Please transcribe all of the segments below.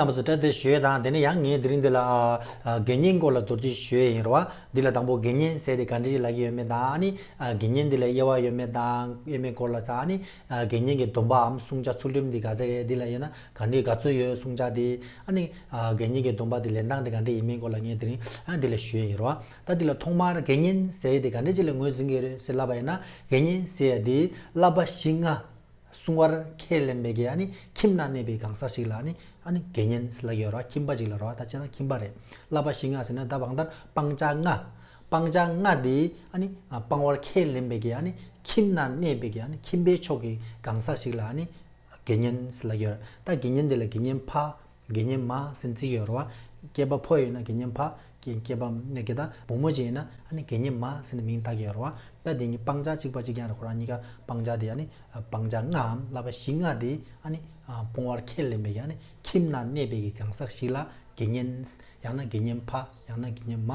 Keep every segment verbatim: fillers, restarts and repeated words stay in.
རྣམ་པ་ཚོ་བཀྲ་ཤིས་བདེ་ལེགས། དང་དེ་ནས་ཡང་ངས་དེ་རིང་འདི་ལ་ཨ་ཨ་དགེ་བསྙེན་སྐོར་ལ་མདོར་བསྡུས་ཞུ་ཡས་ཡིན་རེད་བ། འདི་ལ་དང་པོ་དགེ་བསྙེན་ཟེར་དེ་ག་འདྲ་ཞིག་ལབ་ཀྱི་ཡོད་མེད་དང་། ཨ་ནི་ཨ་དགེ་བསྙེན་འདི་ལ་དབྱེ་བ་ཡོད་མེད་དང་ཡོད་མེད་སྐོར་ལ་དང་། ཨ་ནི་ཨ་དགེ་བསྙེན་གྱི་སྡོམ་པའམ་བསྲུང་བྱ་ཚུལ་ཁྲིམས་འདི་ག་ཚད་རེད། འདི་ལ་དབྱེ་ན་ག་འདྲ་ག་ཚོད་ཡོད་བསྲུང་བྱ་འདི། ཨ་ནི་ཨ་དགེ་བསྙེན་གྱི་སྡོམ་པ་འདི་ལེན་སྟངས་འདི་ག་འདྲ་ཡིན་མིན་སྐོར་ལ་ངས་དེ་རིང་ཨ་འདི་ལ་ཞུ་ཡས་ཡིན་རེད་བ། ད་འདི་ལ་ཐོག་མར་དགེ་བསྙེན་ཟེར་ཡས་དེ་ག་འདྲ་ཅིག་ལ་ངོས་འཛིན་གྱི་རེད་ཟེར་ལབ་པ་ཡིན་ན། དགེ་བསྙེན་ཟེར་ཡས་དེ་བསླབ་པ་བཞི་ལྔ་བསྲུང་བར་ཁས་ལེན་པའི་གི་ཨ་ནི་ཁྱིམ་ན་གནས་པའི་གང་ཟག་ཞིག་ལ་ཨ་ནི་ཨ་ནི་དགེ་བསྙེན་ཟེར་ལབ་ཀྱི་ཡོད་རེད་བ། ཁྱིམ་པ་ཅིག་ལ་རེད་བ། ད་བྱས་ན་ཁྱིམ་པ་རེད། བསླབ་པ་བཞི་ལྔ་ཟེར་ན་ད་བང་ལྟར་སྤང་བྱ་ལྔ། སྤང་བྱ་ལྔ་དེ་ཨ་ནི་ཨ་སྤང་བར་ཁས་ལེན་པའི་གི་ཨ་ནི་ཁྱིམ་ན་གནས་པའི་གི་ཨ་ནི་ཁྱིམ་པའི་ཕྱོགས་ཀྱི་གང་ཟག་ཞིག་ལ་ཨ་ནི་དགེ་བསྙེན་ཟེར་ལབ་ཀྱི་ཡོད་རེད། ད་དགེ་བསྙེན་དེ་ལ་དགེ་བསྙེན་ཕ། དགེ་བསྙེན་མ་ཟེར་བརྩི་གི་ཡོད་རེད་བ། སྐྱེས་པ་ཕོ་ཡིན་ན་དགེ་བསྙེན་ཕ། སྐྱེ་སྐྱེས་པ་ནས་སྐྱེ་ད་བུ་མོ་ཅིག་ཡིན་ན་ཨ་ནི་དགེ་བསྙེན་མ་ཟེར་ནས་མིང་བཏགས་ཀྱི་ཡོད་རེད་བ། ད་དེ་གཉིས་སྤང་བྱ་གཅིག་པ་གཅིག་རྐྱང་རེད། ཁོ་རང་གཉིས་ཀ་སྤང་བྱ་དེ་ཨ་ནི་སྤང་བྱ་ལྔའམ་བསླབ་པ་བཞི་ལྔ་དེ་ཨ་ནི་སྤོང་བར་ཁས་ལེན་པའི་ཨ་ནི་ཁྱིམ་ན་གནས་པའི་གི་གང་ཟག་ཞིག་ལ་དགེ་བསྙེན། ཡང་ན་དགེ་བསྙེན་ཕ། ཡང་ན་དགེ་བསྙེན་མ་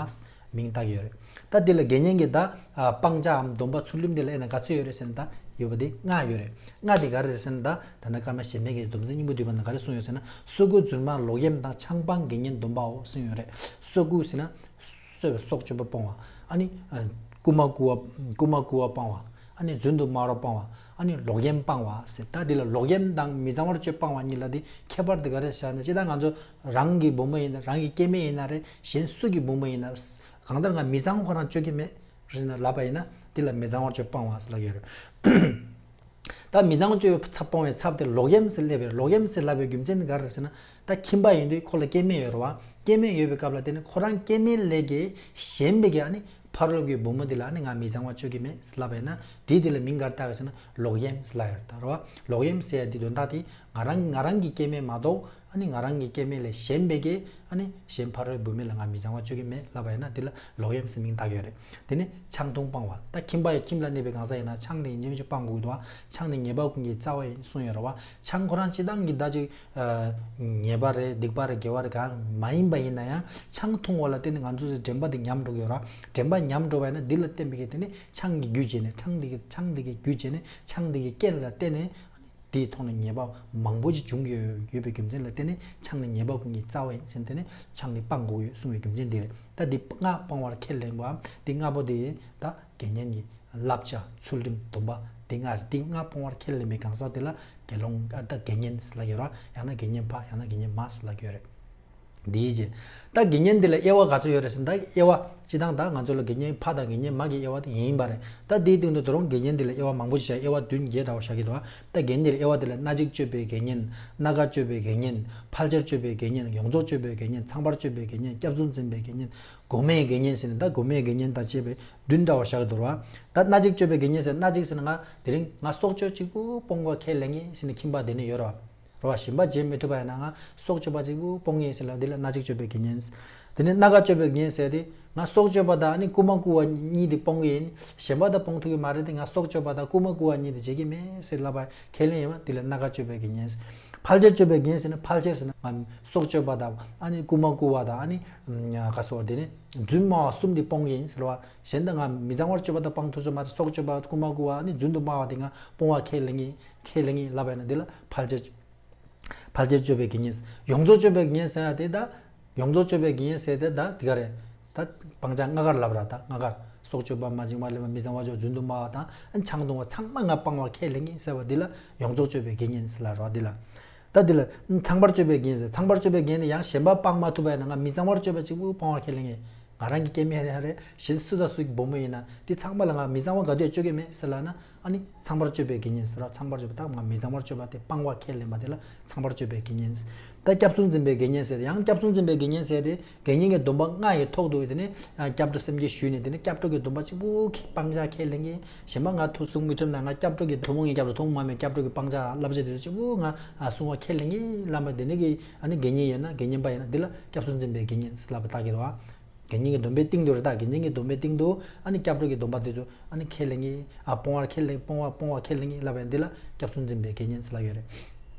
མིང་བཏགས་ཀྱི་ཡོད་རེད། ད་དེ་ལ་དགེ་བསྙེན་གྱི་ད་ཨ་སྤང་བྱའམ་སྡོམ་པ་ཚུལ་ཁྲིམས་དེ་ལ་དབྱེ་ན་ག་ཚོད་ཡོད་རེད་ཟེར་ན། ད་ཡོད་པ་དེ་ལྔ་ཡོད་རེད། ལྔ་དེ་ག་རེ་རེད་ཟེར་ན། ད་ད་ནི་ཀརྨ་གཞན་ཕན་གྱི་སྡོམ་རྩིས་སྙིང་པོ་བསྡུས་པ་ནང་ག་རེ་གསུངས་ཡོད་ཟེར་ན། སོ་སྐུ་རྫུན་སྤང་ལོག་གཡེམ་དང་ཆང་སྤང་དགེ་བསྙེན་སྡོམ་པའོ་གསུངས་ཡོད་རེད། སོ་སྐུ་ཟེར་ན་གསོད་པའི་སྲོག་གཅོད་པ་སྤོང་བ། ཨ་ནི་ཨ་རྐུན་མ་རྐུ་བ་རྐུན་མ་རྐུ་བ་སྤང་བ། ཨ་ནི་རྫུན་དུ་སྨྲ་བ་སྤང་བ། ཨ་ནི་ལོག་གཡེམ་སྤང་བ་ཟེར། ད་འདི་ལ་ལོག་གཡེམ་དང་མི་གཙང་བར་སྤྱོད་སྤང་བ་གཉིས་ལ་དེ་ཁྱད་པར་དེ་ག་རེ་བཞག་ན། ཅི་ད་ང་ཚོ་རང་གི་བུ་མོ་ཡིན་ན། རང་གི་སྐྱེ་དམན་ཡིན་ན་རེད། གཞན་སུ་གི་བུ་མོ་ཡིན་ན། གང་ལྟར་ང་མི་གཙང་བ་ཁོ་རང་སྤྱོད་ཀྱི་མེད་རེད་ན་ལབ་པ་ཡིན་ན། འདི་ལ་མི་གཙང་བར་སྤྱོད་སྤང་བ་ཟེར་ལབ་ཡོད་རེད། ད་མི་གཙང་བ་སྤྱོད་པའི་ཚབ་སྤོང་བའི་ཚབ་དེ་ལོག་གཡེམ་ཟེར་སླེབས་པ་རེད། ལོག་གཡེམ་ཟེར་ལབ་པའི་རྒྱུ་མཚན་དེ་ག་རེ་རེད་ཟེར་ན། ད་ཁྱིམ་པ་ཡིན་དུས་ཁོ་ལ་སྐྱེ་དམན་ཡོད་རེད་བ། སྐྱེ་དམན་ཡོད་པའི་སྐབས་ལ་དེ་ནི་ཁོ་རང་སྐྱེ་དམན་ལས་ཀྱི་གཞན་པའི་གི་ཨ་ནི་ཕ་རོལ་གྱི་བུ་མོ་འདི་ལ་ཨ་ནི་ང་མི་གཙང་བ་སྤྱོད་ཀྱི་མེད་ལབ་པ་ཡིན་ན། དེའི་དེ་ལ་མིང་ག་རེ་བཏགས་ཀྱི་ཟེར་ན་ལོག་གཡེམ་ལབ་ཡོད་རེད། ད་རེད་བ། ལོག་གཡེམ་ཟེར་ཡ་དེ་དོན་དག་དེ་ང་རང་ང་རང་གི་སྐྱེ་དམན་མ་གཏོགས། ཨ་ནི་ང་རང་གི་སྐྱེ་དམན་ལས་གཞན་པའི་གི་ཨ་ནི་གཞན་ཕ་རོལ་བུད་མེད་ལ་ང་མི་གཙང་བ་སྤྱོད་ཀྱི་མེད་ལབ་པ་ཡིན་ན། དེ་ལ་ལོག་གཡེམ་ཟེར་མིང་བཏགས་ཡོད་རེད། དེ་ནི་ཆང་འཐུང་སྤང་བ། ད་ཁྱིམ་པ་ཡི་ཁྱིམ་ལ་གནས་པའི་གང་ཟག་ཡིན་ན་ཆང་དེ་ཡིན་གཅིག་མིན་གཅིག་སྤང་དགོས་ཀྱི་འདུག་བ། ཆང་ནི་ཉེས་པ་ཀུན་གྱི་རྩ་བ་ཡིན་གསུངས་ཡོད་རེད་བ། ཆང་ཁོ་རང་སྤྱིར་བཏང་གི་ད་ཅིག་ཉེས་པ་རེད། སྡིག་པ་རེད། དགེ་བ་རེད། གང་མ་ཡིན་པ་ཡིན་ན་ཡང་ཆང་འཐུང་བ་ལ་བརྟེན་ནས་ང་ཚོ་ཚོའི་དྲན་པ་དེ་ཉམས་འགྲོ་གི་ཡོད་རེད་བ། དྲན་པ་ཉམས་འགྲོ་བ་ཡིན་ན་འདི་ལ་བརྟེན་པའི་གི་དེ་ནི་ཆང་གི་རྒྱུ་བྱས་ནས། ཆང་འདི་གི་ཆང་འདི་གི་རྒྱུ་བྱས་ནས། ཆང་འདི་གི་རྐྱེན་ལ་བརྟེན་ནས། དེའི་ཐོག་ནས་ཉེས་པ་མང་པོ་ཅིག་འབྱུང་གི་ཡོད་པའི་རྒྱུ་མཚན་ལ་བརྟེན་ནས་ཆང་ནི་ཉེས་པ་ཀུན་གྱི་རྩ་བ་ཡིན་ཟེར་ནས། དེ་ནས་ཆང་ནི་སྤང་དགོས་ཡོད་གསུངས་པའི་རྒྱུ་མཚན་འདི་རེད། ད་འདི་ལྔ་སྤོང་བར་ཁས་ལེན་པའམ་འདི་ལྔ་པོ་དེ་ད་དགེ་བསྙེན་གྱི་བསླབ་བྱ་ཚུལ་ཁྲིམས་སྡོམ་པ་འདི་ལྔ་རེད། འདི་ལྔ་སྤོང་བར་ཁས་ལེན་པའི་གང་ཟག་དེ་ལ་དགེ་སློང་ད་དགེ་བསྙེན་ལབ་ཀྱི་ཡོད་རེད། ཡང་ན་དགེ་བསྙེན་ཕ། ཡང་ན་དགེ་བསྙེན་མ་ལབ་ཀྱི་ཡོད་རེད། འདིའི་རྗེས། ད་དགེ་བསྙེན་འདི་ལ་དབྱེ་བ་ག་ཚོད་ཡོད་རེད་ཟེར་ན། ད་དབྱེ་བ་སྤྱིར་བཏང་ད་ང་ཚོ་ལ་དགེ་བསྙེན་ཕ་དང་དགེ་བསྙེན་མ་གི་དབྱེ་བ་དེ་ཡིན་པ་རེད། ད་དེའི་སྟེང་དུ་ད་རུང་དགེ་བསྙེན་འདི་ལ་དབྱེ་བ་མང་པོ་ཞིག་བཞག་དབྱེ་བ་བདུན་བརྒྱད་འདྲ་བོ་བཞག་གི་འདུག་ད་དགེ་བསྙེན་འདི་ལ་དབྱེ་བ་འདི་ལ་སྣ་གཅིག་སྤྱོད་པའི་དགེ་བསྙེན། སྣ་འགའ་སྤྱོད་པའི་དགེ་བསྙེན། ཕལ་ཆེར་སྤྱོད་པའི་དགེ་བསྙེན། ཡོངས་རྫོགས་སྤྱོད་པའི་དགེ་བསྙེན། ཚང་བར་སྤྱོད་པའི་དགེ་བསྙེན། སྐྱབས་སུ་འཛིན་པའི་དགེ་བསྙེན། གོ་མའི་དགེ་བསྙེན་ཟེར་ནས། ད་གོ་མའི་དགེ་བསྙེན་དང་བཅས་པའི་བདུན་འདྲ་བོ་བཞག་གི་འདུག་བ། ད་སྣ་གཅིག་སྤྱོད་པའི་དགེ་བསྙེན་ཟེར། སྣ་གཅིག་ཟེར་ན་ང་དེ་རིང་ང་སྲོག་གཅོད་གཅིག་པུ་སྤོང་བ་ཁས་ལེན་གྱི་ཟེར་ནས་ཁྱིམ་པ་དེ་ནི་ཡོད་རེད་བ། རེད་བ། གཞན་པ་བྱེད་མི་ཐུབ་པ་ཡིན་ན་ང་སྲོག་གཅོད་པ་གཅིག་པུ་སྤོང་ངེས་ཟེར་ལ། འདི་ལ་སྣ་གཅིག་སྤྱོད་པའི་དགེ་བསྙེན། དེ་ནས་སྣ་འགའ་སྤྱོད་པའི་དགེ་བསྙེན་ཟེར་དེ། ང་སྲོག་གཅོད་པ་དང་ཨ་ནི་རྐུན་མ་རྐུ་བ་གཉིས་དེ་སྤོང་གི་ཡིན། གཞན་པ་དང་སྤོང་ཐུབ་ཀྱི་མ་རེད་དེ། ང་སྲོག་གཅོད་པ་དང་རྐུན་མ་རྐུ་བ་གཉིས་དེ་བྱེད་ཀྱི་མེད་ཟེར་ལབ་པ་ཁས་ལེན་ཡིན་པ། འདི་ལ་སྣ་འགའ་སྤྱོད་པའི་དགེ་བསྙེན། ཕལ་ཆེར་སྤྱོད་པའི་དགེ་བསྙེན་ཟེར་ན། ཕལ་ཆེར་ཟེར་ན་ང་སྲོག་གཅོད་པ་དང་ཨ་ནི་རྐུན་མ་རྐུ་བ་དང་ཨ་ནི་ག་སོགས་དེ་ནི་རྫུན་སྨྲ་བ་གསུམ་དེ་སྤོང་གི་ཡིན་ཟེར་བ། གཞན་དག་ང་མི་གཙང་བར་སྤྱོད་པ་དང་སྤང་ཐུབ་ས་མ་རེད། སྲོག་གཅོད་པ། རྐུན་མ་རྐུ་བ། ཨ་ནི་རྫུན་དུ་སྨྲ་བ་དེ་ང་སྤོང་བ་ཁས་ལེན་གྱི་ཁས་ལེན་གྱི་ལབ་པ་ཡིན་ན། འདི་ལ་ཕལ་ཆེར། ཕལ་ཆེར་སྤྱོད་པའི་དགེ་བསྙེན། ཡོངས་རྫོགས་སྤྱོད་པའི་དགེ་བསྙེན་ཟེར་ཡ་དེ་ད། ཡོངས་རྫོགས་སྤྱོད་པའི་དགེ་བསྙེན་ཟེར་དེ་ད་འདི་ག་རེད། ད་སྤང་བྱ་ལྔ་ཀར་ལབ་ར། ད་ལྔ་ཀར། སྲོག་གཅོད་པ། མ་བྱིན་པ་ལེན་པ། མི་གཙང་བ་སྤྱོད། རྫུན་དུ་སྨྲ་བ་དང་ཨ་ནི་ཆང་འཐུང་བ་ཚང་མ་ང་སྤང་བ་ཁས་ལེན་གྱི་ཟེར་བ་འདི་ལ་ཡོངས་རྫོགས་སྤྱོད་པའི་དགེ་བསྙེན་ཟེར་ལབ་ར། འདི་ལ། ད་འདི་ལ་ཚངས་པར་སྤྱོད་པའི་དགེ་བསྙེན་ཟེར། ཚངས་པར་སྤྱོད་པའི་དགེ་བསྙེན་དེ་ཡང་གཞན་པ་སྤང་མ་ཐུབ་པ་ཡིན་ན་ང་མི་གཙང་བར་སྤྱོད་པ་གཅིག་པུ་སྤང་བ་ཁས་ལེན་གྱི། ང་རང་གི་སྐྱེ་དམན་ཡིན་ན་རེད། གཞན་སུ་དང་སུ་གི་བུ་མོ་ཡིན་ན་དེ་ཚང་མ་ལ་ང་མི་གཙང་བ་ག་དུས་ཡང་སྤྱོད་ཀྱི་མེད་ཟེར་ལབ་ན། ཨ་ནི་ཚངས་པར་སྤྱོད་པའི་དགེ་བསྙེན་ཟེར་ར། ཚངས་པར་སྤྱོད་པ་དང་ང་མི་གཙང་བར་སྤྱོད་པ་དེ་སྤང་བ་ཁས་ལེན་པ་དེ་ལ་ཚངས་པར་སྤྱོད་པའི་དགེ་བསྙེན། ད་སྐྱབས་སུ་འཛིན་པའི་དགེ་བསྙེན་ཟེར། ཡང་སྐྱབས་སུ་འཛིན་པའི་དགེ་བསྙེན་ཟེར་དེ་དགེ་བསྙེན་གྱི་སྡོམ་པ་ལྔ་ཡི་ཐོག་ཏུ་དེ་ནི་སྐྱབས་འགྲོ་སེམས་བསྐྱེད་ཞུས་ནས་དེ་ནི་སྐྱབས་འགྲོ་གི་སྡོམ་པ་གཅིག་པུ་སྤང་བྱ་ཁས་ལེན་གྱི། གཞན་པ་ང་ཐུགས་སྲུང་མི་ཐུབ་ན་ང་སྐྱབས་འགྲོ་གི། ཐུན་མོང་གི་སྐྱབས་འགྲོ། ཐུན་མོང་མ་ཡིན་པའི་སྐྱབས་འགྲོ་གི་སྤང་བྱ་བསླབ་བྱ་དེ་ཚོ་གཅིག་པུ་ང་སྲུང་བ་ཁས་ལེན་གྱི་ལབ་པ་དེ་ནི་གི་ཨ་ནི་དགེ་བསྙེན་ཡོད་ན། དགེ་བསྙེན་པ་ཡིན་ན་འདི་ལ་སྐྱབས་སུ་འཛིན་པའི་དགེ་བསྙེན་ལབ་པ་བཏགས་ཀྱི་རེད་བ། དགེ་བསྙེན་གྱི་སྡོམ་པའི་སྟེང་དུ་རེད། ད་དགེ་བསྙེན་གྱི་སྡོམ་པའི་སྟེང་དུ་ཨ་ནི་སྐྱབས་འགྲོ་གི་སྡོམ་པ་དེ་ཚོ་ཨ་ནི་ཁས་ལེན་གྱི། ཨ་སྤོང་བར་ཁས་ལེན། སྤོང་བ་སྤོང་བ་ཁས་ལེན་གྱི་ལབ་པ་ཡིན། འདི་ལ་སྐྱབས་སུ་འཛིན་པའི་དགེ་བསྙེན་ཟེར་ལབ་ཡོད་རེད།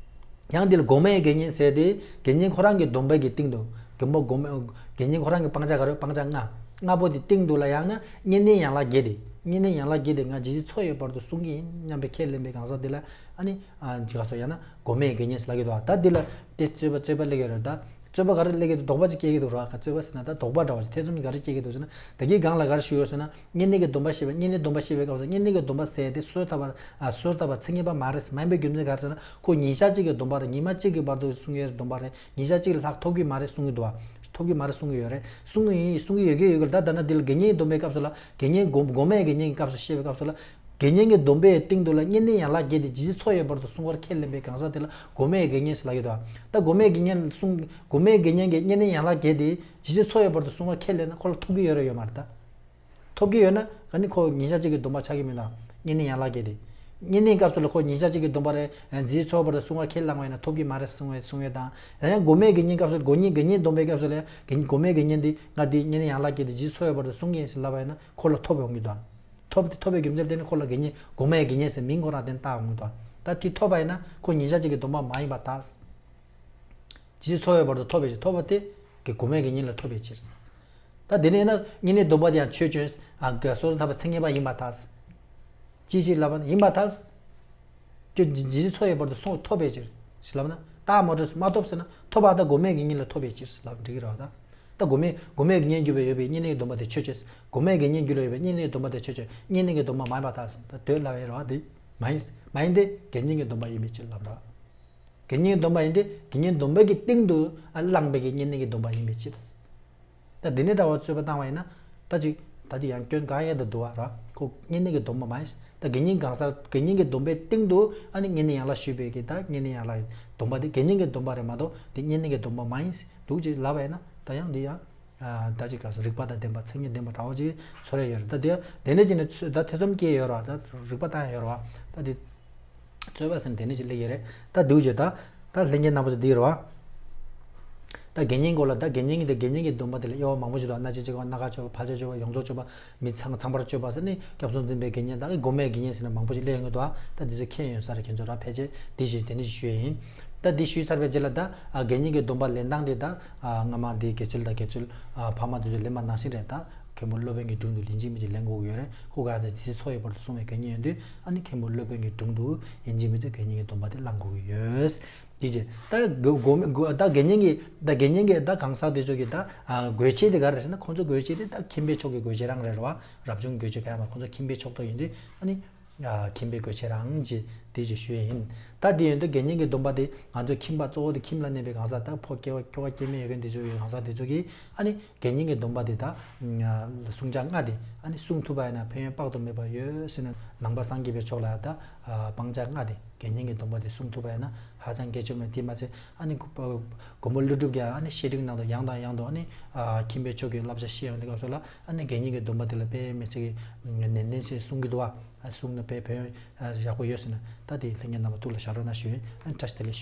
ཡང་འདི་ལ་གོ་མའི་དགེ་བསྙེན་ཟེར་དེ་དགེ་བསྙེན་ཁོ་རང་གི་སྡོམ་པའི་གི་སྟེང་དུ། དགེ་མོ་གོ་མ། དགེ་བསྙེན་ཁོ་རང་གི་སྤང་བྱ་ག་རེ། སྤང་བྱ་ལྔ། ལྔ་པོ་དེ་སྟེང་དུ་ལ་ཡང་ན་བསྙེན་གནས་ཡན་ལག་བརྒྱད་དེ། བསྙེན་གནས་ཡན་ལག་བརྒྱད་དེ་ང་ཇི་སྲིད་འཚོ་ཡོད་བར་དུ་བསྲུང་གི་ཡིན་སྙམ་པའི་ཁས་ལེན་པའི་གང་ཟག་དེ་ལ་ཨ་ནི་ཨ་ཇི་ག་སོ་ཡང་ན་སྒོམ་མེད་དགེ་བསྙེན་ཟེར་ལབ་ཀྱི་འདུག་ད་འདི་ལ་དེ་རྩོད་པ་རྩོད་པ་སླེབས་ཀྱི་རེད་ད། རྩོད་པ་ག་རེ་སླེབས་ཀྱི་འདུག་དོགས་པ་ཅིག་སྐྱེ་གི་འདུག་ར། ག་རྩོད་པ་ཟེར་ན་ད་དོགས་པ་འདྲ་བ་ཞིག་ཐེ་ཚོམ་ག་རེ་སྐྱེ་གི་འདུག་ཟེར་ན། ད་གིན་སྒང་ལ་ག་རེ་ཞུས་ཡོད་ཟེར་ན་བསྙེན་གནས་ཀྱི་སྡོམ་པ་བཤད་པ། བསྙེན་གནས་སྡོམ་པ་བཤད་པའི་སྐབས་སུ་བསྙེན་གནས་ཀྱི་སྡོམ་པ་ཟེར་ཏེ་སོས་ཐར་པ་ཨ་སོས་ཐར་པ་མཚན་ཉིད་པ་མ་རེད། མ་ཡིན་པའི་རྒྱུ་མཚན་ག་རེ་ཟེར་ན་ཁོ་ཉིན་ཞག་གཅིག་གི་སྡོམ་པ་རེད། ཉི་མ་གཅིག་གི་བར་དུ་བསྲུང་ཡས་སྡོམ་པ་རེད། ཉིན་ཞག་གཅིག་ལྷག་ཐོབ་ཀྱི་མ་རེད་གསུང་གི་འདུག་བ། ཐོབ་ཀྱི་མ་རེད་གསུང་གི་ཡོད་རེད། གསུང་གི་ཡིན་གསུང་གི་ཡོད་ཀྱི་ཡོད་ཀྱི་རེད། ད་ད་ན་འདི་ལ་དགེ་བསྙེན་སྡོམ་པའི་སྐབས་སུ་ལ་དགེ་བསྙེན་སྒོམ་སྒོམ་མེད་དགེ་བསྙེན་གྱི་སྐབས་སུ་བཤད་པའི་སྐབས་སུ་ལ། དགེ་བསྙེན་གྱི་སྡོམ་པའི་སྟེང་དུ་ལ་བསྙེན་གནས་ཡན་ལག་བརྒྱད་དེ་ཇི་སྲིད་འཚོ་ཡོད་བར་དུ་བསྲུང་བར་ཁས་ལེན་པའི་གང་ཟག་དེ་ལ་སྒོམ་མེད་དགེ་བསྙེན་ཟེར་ལབ་ཀྱི་འདུག་ད་སྒོམ་མེད་དགེ་བསྙེན་གསུང་སྒོམ་མེད་དགེ་བསྙེན་གྱི་བསྙེན་གནས་ཡན་ལག་བརྒྱད་དེ་ཇི་སྲིད་འཚོ་ཡོད་བར་དུ་བསྲུང་བར་ཁས་ལེན་ན་ཁོ་ལ་ཐོབ་ཀྱི་ཡོད་རེད་ཡོད་མ་རེད་ད། ཐོབ་ཀྱི་ཡོད་ན་ག་ནི་ཁོ་ཉིན་ཞག་གཅིག་གི་སྡོམ་པ་ཆགས་ཀྱི་མིན་ལ། བསྙེན་གནས་ཡན་ལག་བརྒྱད་དེ། བསྙེན་གནས་སྐབས་སུ་ལ་ཁོ་ཉིན་ཞག་གཅིག་གི་སྡོམ་པ་རེད། ཇི་སྲིད་འཚོ་བར་དུ་བསྲུང་བར་ཁས་བླངས་པ་ཡིན་ན་ཐོབ་ཀྱི་མ་རེད་གསུང་བའི་གསུང་ཡས་དང་། ཡང་ཡང་སྒོམ་མེད་དགེ་བསྙེན་སྐབས་སུ་སྒོམ་བསྙེན་དགེ་བསྙེན་སྡོམ་པའི་སྐབས་སུ་ལ་ཡང་སྒོམ་མེད་དགེ་བསྙེན་འདི་ང་འདི་བསྙེན་གནས་ཡན་ལག་བརྒྱད་དེ་ཇི་སྲིད་འཚོ་ཡོད་བར་དུ་བསྲུང་གི་ཡིན་ཟེར་ལབ་པ་ཡིན་ན་ཁོ་ལ་ཐོབ་ཡོང་གི་འདུག་ཐོབ་དེ་ཐོབ་པའི་རྒྱུ་མཚན་དེ་ནི་ཁོ་ལ་དགེ་བསྙེན་སྒོམ་མེད་དགེ་བསྙེན་ཟེར་མིང་ཁོ་རང་དེ་བཏགས་ཡོང་གི་འདུག་ད་དེ་ཐོབ་པ་ཡིན་ན་ཁོ་ཉིན་ཞག་གཅིག་གི་སྡོམ་པ་མ་ཡིན་པར་ཐལ། ཇི་སྲིད་འཚོ་བའི་བར་དུ་ཐོབ་པའི་ཕྱིར། ཐོབ་པ་དེ་གི་སྒོམ་མེད་དགེ་བསྙེན་ལ་ཐོབ་པའི་ཕྱིར། ད་དེ་ནས་ན་བསྙེན་གནས་སྡོམ་པ་དེ་ཡང་ཆོས་ཅན། ཨ་ག་སོ་ཐར་པ་མཚན་ཉིད་པ་ཡིན་པར་ཐལ། ཅི་ཞིག་ལབ་ན་ཡིན་པར་ཐལ། ཁྱོད་ཇི་སྲིད་འཚོ་བའི་བར་དུ་སོང་ཐོབ་པའི་ཕྱིར། ཞིག་ལབ་ན་རྟགས་མ་གྲོལ་མ་ཐོབ་ཟེར་ན་ཐོབ་པ་ད་སྒོམ་མེད་དགེ་བསྙེན་ལ་ཐོབ་པའི་ཕྱིར་ལབ་འགྲིག་གི་རེད་བ་ད། ད་སྒོམ་མེད་སྒོམ་མེད་དགེ་བསྙེན་གྱུར་པའི་ཡོད་པའི་བསྙེན་གནས་སྡོམ་པ་དེ་ཆོས་ཅན། སྒོམ་མེད་དགེ་བསྙེན་གྱུར་པའི་ཡོད་པའི་བསྙེན་གནས་སྡོམ་པ་དེ་ཆོས་ཅན། བསྙེན་གནས་ཀྱི་སྡོམ་པ་མ་ཡིན་པར་ཐལ་ཟེར་ད་དོན་ལབ་ཡོད་རེད་བ་དེ། མ་ཡིན་མ་ཡིན་ཏེ་དགེ་བསྙེན་གྱི་སྡོམ་པ་ཡིན་པའི་ཕྱིར་ལབ་རེད་བ། དགེ་བསྙེན་སྡོམ་པ་ཡིན་ཏེ་དགེ་བསྙེན་སྡོམ་པའི་གི་སྟེང་དུ་བླངས་པའི་གི་བསྙེན་གནས་ཀྱི་སྡོམ་པ་ཡིན་པའི་ཕྱིར། ད་འདི་ནས་འདྲ་བ་རྩོད་པ་བཏང་བ་ཡིན་ན། ད་ཅིག་ད་དེ་ཡང་སྐྱོན་གང་ཡང་ད་འདུག་བ་ར། ཁོ་བསྙེན་གནས་ཀྱི་སྡོམ་པ་མ་ཡིན། ད་དགེ་བསྙེན་གང་ཟག་དགེ་བསྙེན་གྱི་སྡོམ་པའི་སྟེང་དུ་ཨ་ནི་བསྙེན་གནས་ཡན་ལག་ཞུས་པའི་གི་ད་བསྙེན་གནས་ཡན་ལག་གི་སྡོམ་པ་དེ་དགེ་བསྙེན་གྱི་སྡོམ་པ་རེད་མ་གཏོགས་དེ་བསྙེན་གནས་ཀྱི་སྡོམ་པ་མ་ཡིན་འདུག་ཅེས་ལབ་པ་ཡིན་ན་ད་ཡང་འདི་ཡང་། ད་ཅིག་ག་སོ་རིགས་པ་དང་ལྡན་པ་མཚན་ཉིད་ལྡན་པ་འདྲ་བོ་ཅིག་ཚོར་ཡ་ཡོད་རེད་ད། དེ་དེ་འདྲ་ཅིག་ནས་ཚོ་ད་ཐེ་ཚོམ་སྐྱེ་ཡོད་རེད་བ། ད་རིགས་པ་བཏང་ཡ་ཡོད་རེད་བ། ད་དེ་རྩོད་པ་ཟེར་ན་དེ་འདྲ་ཅིག་སླེབས་ཡོད་རེད། ད་འདུག་ཅེས་ད་ད་ལྷན་རྒྱས་རྣམ་པ་ཚོ་འདི་རེད་བ། ད་དགེ་བསྙེན་སྐོར་ལ་ད་དགེ་བསྙེན་གྱི་ད་དགེ་བསྙེན་གྱི་སྡོམ་པ་དེ་ལ་དབྱེ་བ་མང་པོ་ཞིག་འདུག་སྣ་ཆེན་སྤྱོད་པ་སྣ་ཁ་སྤྱོད་པ་ཕལ་ཆེར་སྤྱོད་པ་ཡོངས་རྫོགས་སྤྱོད་པ་མི་ཚང་ཚང་བར་སྤྱོད་པ་ཟེར་ནས་སྐྱབས་གསུམ་འཛིན་པའི་དགེ་བསྙེན་དང་སྒོམ་མེད་དགེ་བསྙེན་ཟེར་ནས་མང་པོ་ཞིག་སླེབས་ཡོང་གི་འདུག་ད་འདི་ཚོ་མཁྱེན་ཡོད་ས་རེད་ཁྱེད་ཚོ་ར། ཕལ་ཆེར་འདི་བཞིན་དེ་འདྲ་ཞིག་ཞུ་ཡ་ཡིན། ད་འདི་ཞུས་ཚར་བའི་རྗེས་ལ་ད་ཨ་དགེ་བསྙེན་གྱི་སྡོམ་པ་ལེན་སྟངས་དེ་ད་ཨ་སྔ་མ་འདི་དགེ་ཚུལ་དང་དགེ་ཚུལ་ཨ་ཕ་མ་དེ་ཚོས་ལེན་པ་ནང་བཞིན་རེད། ད་མཁན་པོ་སློབ་དཔོན་གྱི་དྲུང་དུ་ཡིན་གཅིག་མིན་གཅིག་ལེན་དགོས་ཀྱི་ཡོད་རེད། ཁོ་ག་ཚོད་ཇི་སྲིད་འཚོ་ཡི་བར་དུ་བསྲུང་བའི་དགེ་བསྙེན་ཡོད་དུས་ཨ་ནི་མཁན་པོ་སློབ་དཔོན་གྱི་དྲུང་དུ་ཡིན་གཅིག་མིན་གཅིག་དགེ་བསྙེན་གྱི་སྡོམ་པ་དེ་བླང་དགོས་ཀྱི་ཡོད། དེ་རྗེས་ད་དགོ་དགོ་ད་དགེ་བསྙེན་གྱི་ད་དགེ་བསྙེན་གྱི་ད་གང་ཟག་དེ་ཚོ་གི་ད་ཨ་དགོས་ཆེད་དེ་ག་རེ་རེད་ཟེར་ན་ཁོང་ཚོ་དགོས་ཆེད་དེ་ད་ཁྱིམ་པའི་ཕྱོགས་ཀྱི་དགོས་ཆེད་རང་རེད་རེད་བ། རབ་བྱུང་དགོས་ཆེད་ག་ཡང་མ་རེད། ཁོང་ཚོ་ཁྱིམ་པའི་ཕྱོགས་གཏོགས་ཡིན་དུས་ཨ་ནི། ཨ་ཁྱིམ་པའི་དགོས་ཆེད་རང་ཅེས་དེ་ཅིག་ཞུ་ཡས་ཡིན། ད་དེ་ཡོད་དུས་དགེ་བསྙེན་གྱི་སྡོམ་པ་དེ་ང་ཚོ་ཁྱིམ་པ་གཙོ་བོ་དེ་ཁྱིམ་ལ་གནས་པའི་གང་ཟག་ད་ཕོ་སྐྱེ་བ་ཁྱོ་ག་སྐྱེ་དམན་ཡོད་མཁན་དེ་ཚོ་ཡོད་གང་ཟག་དེ་ཚོ་གིས་ཨ་ནི་དགེ་བསྙེན་གྱི་སྡོམ་པ་དེ་ད་སྲུང་བྱ་ལྔ་དེ་ཨ་ནི་སྲུང་ཐུབ་པ་ཡིན་ན་ཕན་ཡོན་དཔག་ཏུ་མེད་པ་ཡོད་ཟེར་ནས་ནང་པ་སངས་རྒྱས་པའི་ཕྱོགས་ལ་ད་སྤང་བྱ་ལྔ་དེ་དགེ་བསྙེན་གྱི་སྡོམ་པ་དེ་སྲུང་ཐུབ་པ་ཡིན་ན་ཧ་ཅང་གལ་ཆེ་མོད། དེ་མ་ཚད་ཨ་ནི་མགོན་པོ་ཀླུ་སྒྲུབ་ཀྱིས་ཨ་ནི་བཤད་ཁྲིད་ནང་དུ་ཡང་དང་ཡང་དུ་ཨ་ནི་ཁྱིམ་པའི་ཕྱོགས་ཀྱི་བསླབ་བྱ་བཤད་ཡོང་དུས་སྐབས་སུ་ལ་ཨ་ནི་དགེ་བསྙེན་གྱི་སྡོམ་པ་དེ་ལ་དཔེ་མི་སྲིད་ཀྱི་ནན་ཏན་ཞིག་སྲུང་གི་འདུག་བ། སྲུང་ན་དཔེ་ཕན་ཡོན་ཡག་པོ་ཡོད་ཟེར་ན་ད་དེ་ལྷན་རྒྱས་རྣམ་པ་ཐུགས་ལ་བཞག་རོགས་གནང་ཞུ་ཡིན། ཨ་ནི་བཀྲ་ཤིས་བདེ་ལེགས་ཞུ།